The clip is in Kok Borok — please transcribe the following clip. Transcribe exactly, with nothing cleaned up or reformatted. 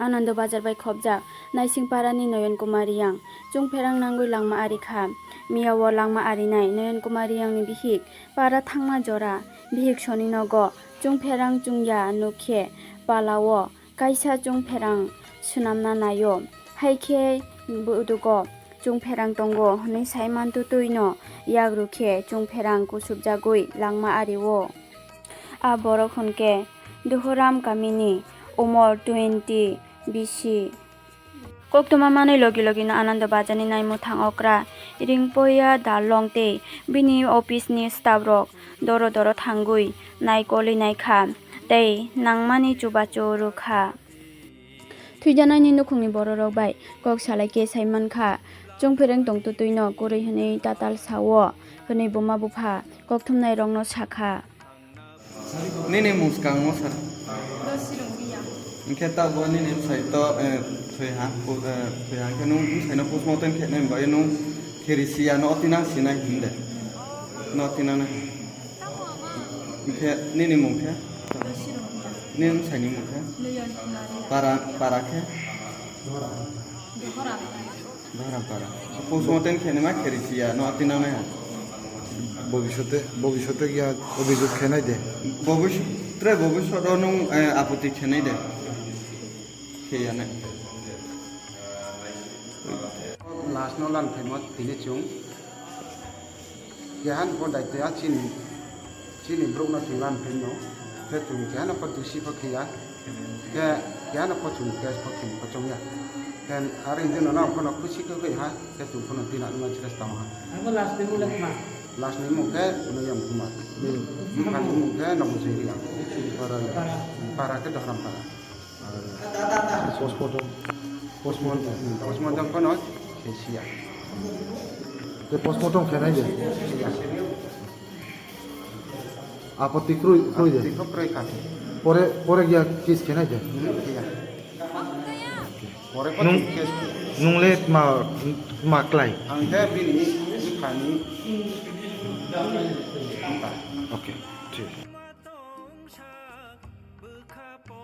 Anando Bazar bai khopjak Naisingparani Noyon Kumar Riyang chungpherang nangwi langma ari kha. Miyao langma arinai Noyon Kumar Riyangni bihik para thangma jora bihik soni nogo chungpherang chungya nuk khe palao kaisa chungpherang swnamna naio. Hai khe budugo chungpherang tongo hwnwi saiman twtwino yak rw khe chungpherang kusubjagwi langma ario. A borok hwnkhe Duhuram kamini, umor twenty bisi. Koktwma manwi logi logino Anando Bazarni naimwthang okra Ringpoya Dalong tei bini office ni staff rok doro doro thangwi naikolwi naikha tei nangmani chubachu rwkha. Thwijanaini nukhungni bororok bai kok salai khe saimankha, chungphereng tongtwtwino kwrwi hwnwi tatal sao, hwnwi buma bupha kokthumnairokno sakha. Nini mwskangno sar. Hwnkhe tabuk nini bwsai to, eh, thwiha, pu-, eh, thwiha hwnkhe nwng bwsaino postmortem khenai bai nwng kheri siya no tinang sinai hinde. No tinang nai. Hwnkhe nini mung khe? Nini bwsaini mung khe? Para, para khe? Dohram para. Post mortem khe nima kheri siya, no tinang nai ha. Bobishote, bobishote ya obhijog khenai de. Bobis-, tre bobishoto nwng, eh, apoti khenai de. Kheya nai. Last no lan phaima tini chwng. Keha ni pho daitya chini, chini borok no chwng lan phaino. Khe chwng keha no pho dusi pho khiya. Khe keha no pho chwng case pho khin pho chongya. Khe aro hindi no no pho no khusi khe khe ha, khe chwng pho no tina numa chira tamo ha. Abo last ni mung le khma? Last ni mung khe no yang khma. Bupha ni mung khe no bujui ya. Para, para khe Dohram para. Postmortem. Postmortem. Postmortem kono khe siya. Te postmortem khenai de. Siya. Apoti kroi, kroi de. Apoti kroi kha. Pore, pore gya case khenai de. Hmm, siya. Pore ko Nung, case. Nung le ma, ma klai. Ang khe bini, bini khani. Okay, thik.